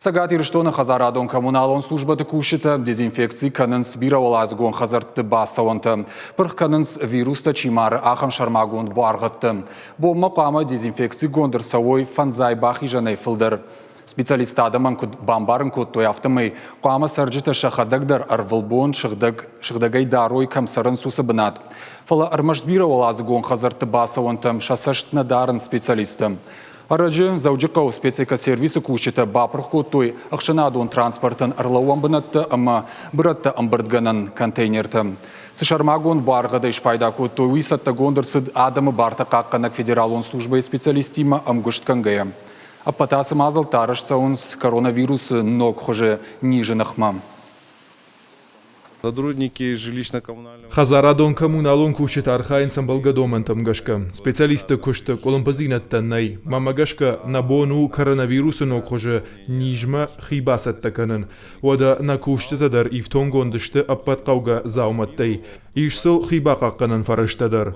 Цӕгат Ирыстоны хӕдзарадон-коммуналон службӕты кусджытӕ дезинфекци кӕнынц бирӕуӕладзыгон хӕдзӕртты бацӕуӕнтӕ, пырх кӕнынц вирустӕ чи мары, ахӕм сӕрмагонд буаргъӕдтӕ. Бонмӕ хъуамӕ дезинфекцигонд ӕрцӕуой фӕндзай бахизӕнӕй фылдӕр. Специалисттӕ адӕмӕн куыд бамбарын кодтой, афтӕмӕй хъуамӕ цӕрджытӕ сӕхӕдӕг дӕр ӕрвылбон сыгъдӕг, сыгъдӕгӕй дарой, кӕм цӕрынц, уыцы бынат. Фӕлӕ ӕрмӕст бирӕуӕладзыгон хӕдзӕртты бацӕуӕнтӕм сӕ цӕст нӕ дарынц специалисттӕ. Ӕрӕджы Дзӕуджыхъӕуы спецэкосервисы кусджытӕ бапырх кодтой ӕхсӕнадон транспортӕн ӕрлӕууӕн бынӕттӕ ӕмӕ бырӕттӕ ӕмбырдгӕнӕн контейнертӕ. Цы сӕрмагонд буаргъӕдӕй спайда кодтой, уый цӕттӕгонд ӕрцыд адӕмы бартӕ хъахъхъӕнӕг федералон службӕйы специалисттимӕ ӕмгуыст кӕнгӕйӕ. Ӕппӕт ацы мадзӕлттӕ арӕзт цӕуынц коронавирусы ног хуызы низы ныхмӕ. Сотрудники жилищно-коммунального Хӕдзарадон-коммуналон кусджытӕ архайынц ӕмбӕлгӕ домӕнтӕм гӕсгӕ. Специалистты куысты къуылымпыдзинӕдтӕ нӕй. Мӕнмӕ гӕсгӕ, нӕ бон у коронавирусы ног хуызы низмӕ хи бацӕттӕ кӕнын. Уӕдӕ нӕ кусджытӕ дӕр ифтонгонд сты ӕппӕт хъӕугӕ дзаумӕттӕй. Ис сыл хи бахъахъхъӕнӕн фӕрӕзтӕ дӕр.